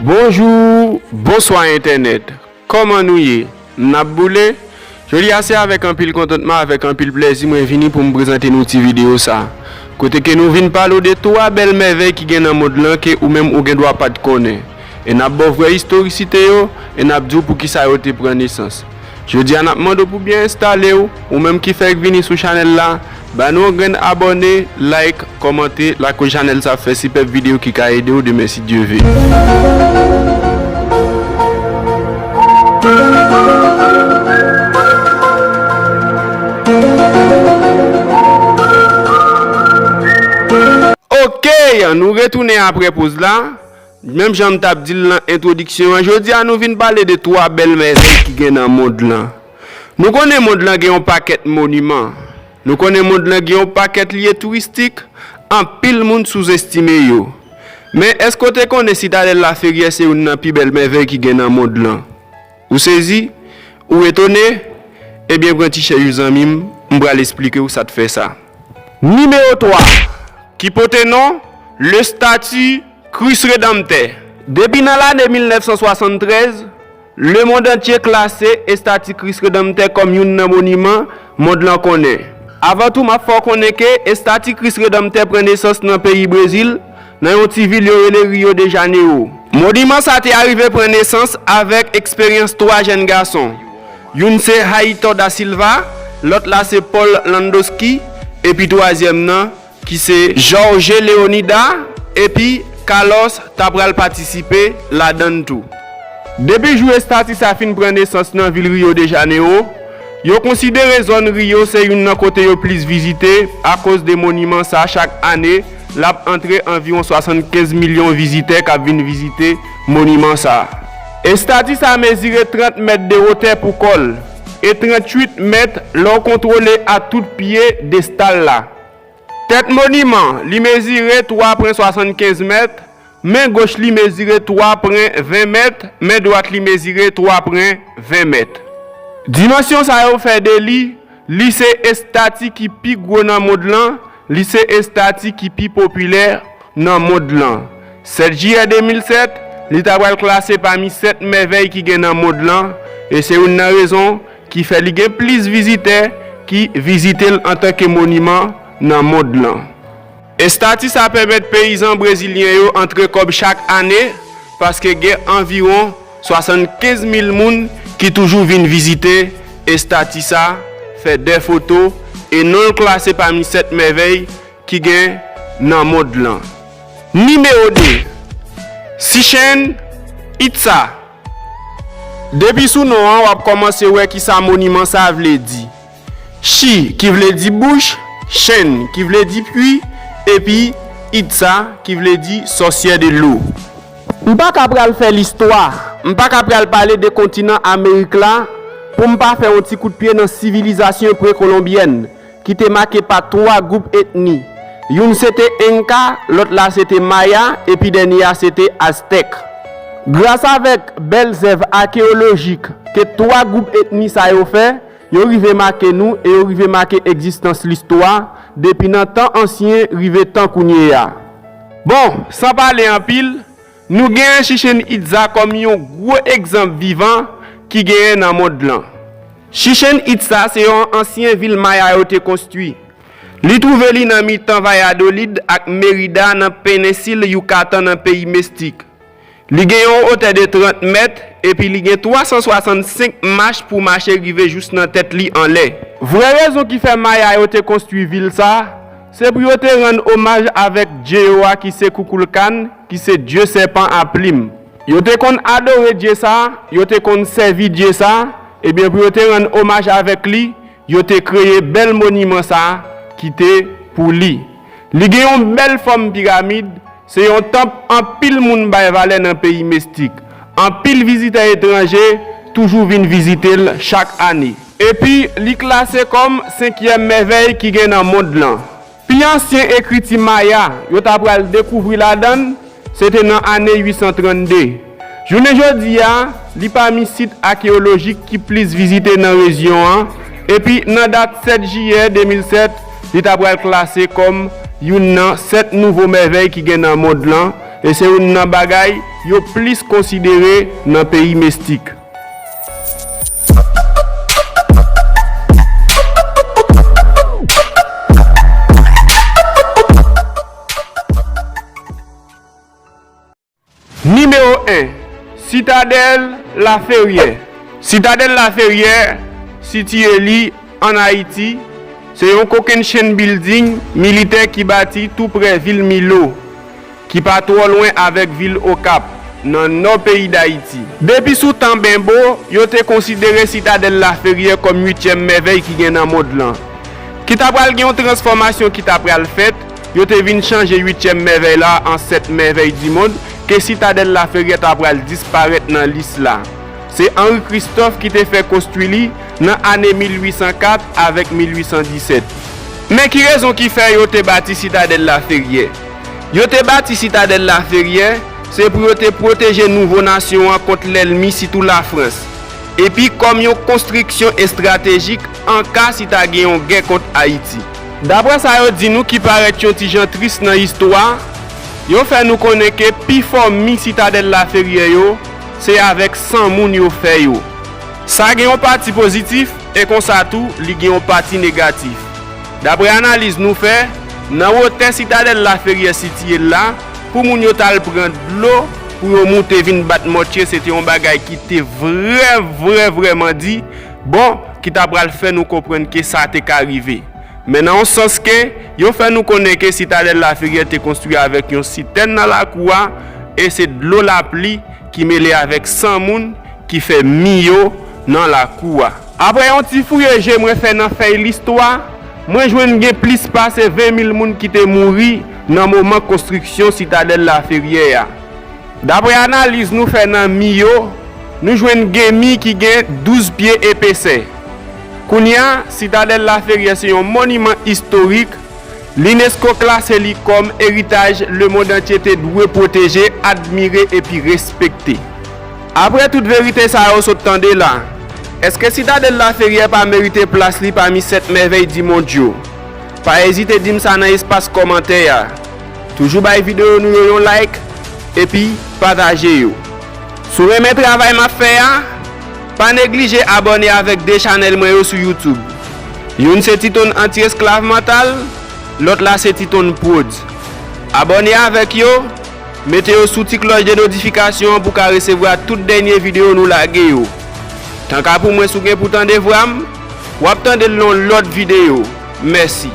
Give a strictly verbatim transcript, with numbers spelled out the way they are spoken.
Bonjou, bonswa entènèt. Kòman nou ye? N ap boule? Jodi a se avèk anpil kontantman, avèk anpil plèzi mwen vini pou m prezante nou ti videyo sa. Kote ke nou vin pale w de twa bèl mèvèy ki gen nan mond lan ke ou menm ou gen dwa pa t konnen. E n ap ba w vrè istorisite yo, e n ap di w poukisa yo te pran nesans. Jodi a n ap mande w pou byen enstale w, ou menm ki fèk vini sou chanèl la, ba nou yon grenn abòne, like, kòmante, lakoz chanèl sa ap fè sipèb videyo ki ka ede w demen si Dye ve. Ok, nou retounen apre poz la. Menm jan m t ap di l nan entwodiksyon an, jodi a nou vin pale de twa bèl mèvèy ki gen nan mond lan. Nou konnen mond lan gen yon pakèt moniman. Nou konnen mond lan gen yon pakèt lye touristik, anpil moun souzestime yo. Men èske w te konnen Sitadèl Laferyè se youn nan pi bèl mèvèy ki gen nan mond lan? Ou sezi? Ou etone? Ebyen, pran ti chèz ou, zanmi m, m pral esplike w sa t fè sa. Nimewo twa, ki pote non L'Estati Kris Redanmtè. Depi nan lane mil nèf san swasanntrèz, lemonn antye klase estati Kris Redanmtè kòm youn nan moniman mond lan konnen. Avan tou, m ap fè w konnen ke estati Kris Redanmtè pran nesans nan peyi Brezil, nan yon ti vil yo rele Rio de Janeiro. Moniman sa te arive pran nesans avèk eksperyans twa jèn gason. Youn se Haito da Silva, lòt la se Paul Landowski, epi twazyèm nan, ki se Jorge Leonida, epi Carlos ta pral patisipe ladan l tou. Depi jou estati sa fin pran nesans nan vil Rio de Janeiro, yo konsidere zòn Rio se youn nan kote yo plis vizite akoz de moniman sa chak ane, l ap antre anviwon swasannkenz milyon vizitè k ap vin vizite moniman sa. Estati sa mezire trant mèt de wotè pou kò l e tranntuit mèt lè w kontwole a tout pye destal la. Tèt moniman, li mezire twa pwen swasannkenz mèt, men goch li mezire twa pwen ven mèt, men dwat li mezire twa pwen ven mèt. Dimansyon sa yo fè de li, li se estati ki pi gwo nan mond lan, li se estati ki pi popilè nan mond lan. Sèt jiyè de mil sèt, li ta pral klase pami sèt mèvèy ki gen nan mond lan, e se youn nan rezon ki fè li gen plis vizitè ki vizite l antanke moniman nan mond lan. Estati sa pèmèt peyizan brezilyen yo antre kòb chak ane, paske gen anviwon swasannkenz mil moun ki toujou vin vizite estati sa, fè de foto, e non l klase pami sèt mèvèy ki gen nan mond lan. Nimewo de, Chichen Itza. Depi sou non an, w ap kòmanse wè kisa moniman sa vle di. Chi, ki vle di bouch, chen, ki vle di pui, epi Itza, ki vle di sòsyè de lo. M pa ka pral fè listwa, m pa ka pral pale de kontinan Amerik la, pou m pa fè yon ti kout pye nan sivilizasyon prekolonbyèn, ki te make pa twa gwoup etni. Youn se te Enka, lòt la se te Maya, epi dènye a se te Aztèk. Gras avèk bèl zèv akeyolojik ke twa gwoup etni sa yo fè, yo rive make nou e yo rive make egzistans listwa depi nan tan ansyen rive tan kounye a. Bon, san pale anpil, nou genyen Chichen Itza kòm yon gwo egzanp vivan ki genyen nan mond lan. Chichen Itza se yon ansyen vil Maya yo te konstwi. Li twouve li nan mitan Valladolid ak Mérida nan penensil Yucatan nan peyi Mestik. Li gen yon wotè de trant mèt, epi li gen twa san swasannsenk mach pou mache rive jous nan tèt li anlè. Vrè rezon ki fè Maya yo te konstwi vil sa, se pou yo te rann omaj avèk dye yo a ki se Kukulkan, ki se dye sèpan a plim. Yo te konn adore dye sa, yo te konn sèvi dye sa, ebyen pou yo te rann omaj avèk li, yo te kreye bèl moniman sa ki te pou li. Li gen yon bèl fòm piramid, se yon tanp anpil moun bay valè nan peyi Mestik. Anpil vizitè etranje toujou vin vizite l chak ane. Epi, li klase kòm senkyèm mèvèy ki gen nan mond lan. Pi ansyen ekriti Maya yo ta pral dekouvri ladan l, se te nan ane uit san trannde. Jounen jodi a, li pami sit akeyolojik ki plis vizite nan rejyon an, epi nan dat sèt jiyè de mil sèt, li ta pral klase kòm youn nan sèt nouvo mèvèy ki gen nan mond lan, e se youn nan bagay yo plis konsidere nan peyi Mestik. Nimewo en, Sitadèl Laferyè. Sitadèl Laferyè sitiye li ann Ayiti. Se yon kokennchenn bilding militè ki bati tou prè vil Milo, ki pa twò lwen avèk vil Okap, nan nò peyi Dayiti. Depi sou tan Benbo, yo te konsidere Sitadèl Laferyè kòm uityèm mèvèy ki gen nan mond lan. Ki ta pral gen yon transfòmasyon ki ta pral fèt, yo te vin chanje uityèm mèvèy la an sèt mèvèy di mond, ke Sitadèl Laferyè ta pral disparèt nan lis la. Se Henri Christophe ki te fè konstwi li nan ane mil uitsan kat avèk mil uitsan disèt. Men ki rezon ki fè yo te bati Sitadèl Laferyè? Yo te bati Sitadèl Laferyè, se pou yo te pwoteje nouvo nasyon an kont lènmi, sitou Lafrans, epi kòm yon konstriksyon estratejik an ka si ta gen yon gè kont Ayiti. Daprè sa yo di nou ki parèt yon ti jan tris nan istwa, yo fè nou konnen ke pifò mi Sitadèl Laferyè yo, se avèk san moun yo fè yo. Sa gen yon pati pozitif, e konsa tou, li gen yon pati negatif. Daprè analiz nou fè, nan wotè Sitadèl Laferyè sitiye l la, pou moun yo t al pran dlo pou yo moute vin bat mòtye, se te yon bagay ki te vrè, vrè, vrèman di, bon, ki ta pral fè nou konprann ke sa te ka rive. Men nan yon sans ke, yo fè nou konnen ke Sitadèl Laferyè te konstwi avèk yon sitèn nan lakou a, e se dlo lapli ki mele avèk san moun ki fè mi yo nan lakou a. Apre yon ti fouye je mwen fè nan fèy listwa, mwen jwenn gen plis pase ven mil moun ki te mouri nan moman konstriksyon Sitadèl Laferyè a. Daprè analiz nou fè nan mi yo, nou jwenn gen mi ki gen douz pye epesè. Kounye a, Sitadèl Laferyè se yon moniman istorik. Linesko klase li kòm eritaj lemond antye te dwe pwoteje, admire epi respekte. Apre tout verite sa yo sot tande la, èske Sitadèl Laferyè pa merite plas li pami sèt mèvèy di mond yo? Pa ezite di m sa nan espas kòmantè a. Toujou bay videyo nou yo yon like, epi pataje yo. Si w renmen travay m ap fè a, pa neglije abòne avèk de chanèl mwen yo sou YouTube. Youn se Titon Anti-Esklav Mantal, lòt la se Titon Prodz. Abòne avèk yo, mete yo sou ti klòch de notifikasyon an pou w ka resevwa tout dènye videyo nou lage yo. Tanka pou mwen, si w gen pou tande vwa m, w ap tande l nan yon lòt videyo. Mèsi.